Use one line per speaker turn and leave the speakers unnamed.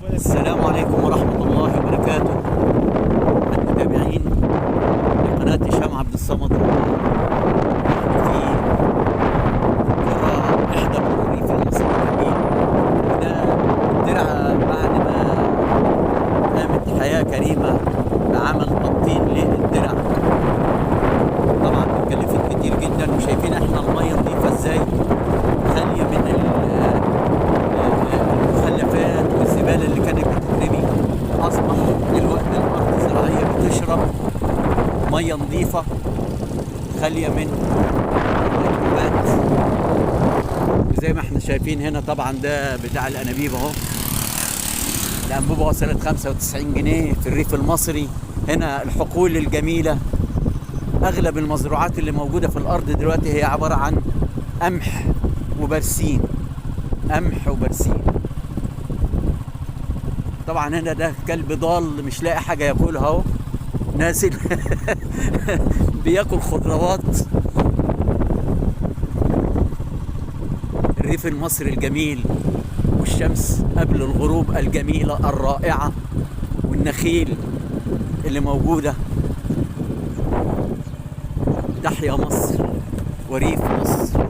السلام عليكم ورحمة الله وبركاته. المتابعين لقناة هشام عبد الصمد في قرى إحدى قرى الريف المصري الجميل. ده الترعة بعد ما قامت حياة كريمة بعمل تبطين للترع، طبعا اتكلفت كتير جدا. وشايفين احنا المية نظيفة ازاي، خالية من المخلفات والزبالة اللي كانت بتترمي. أصبح دلوقتي الأرض الزراعية بتشرب مية نظيفة خالية من الميكروبات. وزي ما احنا شايفين هنا طبعا ده بتاع الأنابيب اهو، الأنبوبة وصلت 95 جنيه في الريف المصري. هنا الحقول الجميلة، أغلب المزروعات اللي موجودة في الأرض دلوقتي هي عبارة عن قمح وبرسيم، قمح وبرسيم. طبعا هنا ده كلب ضال مش لاقي حاجة ياكلها اهو، نازل بياكل خضروات. الريف المصري الجميل، والشمس قبل الغروب الجميلة الرائعة، والنخيل اللي موجودة. تحيا مصر وريف مصر.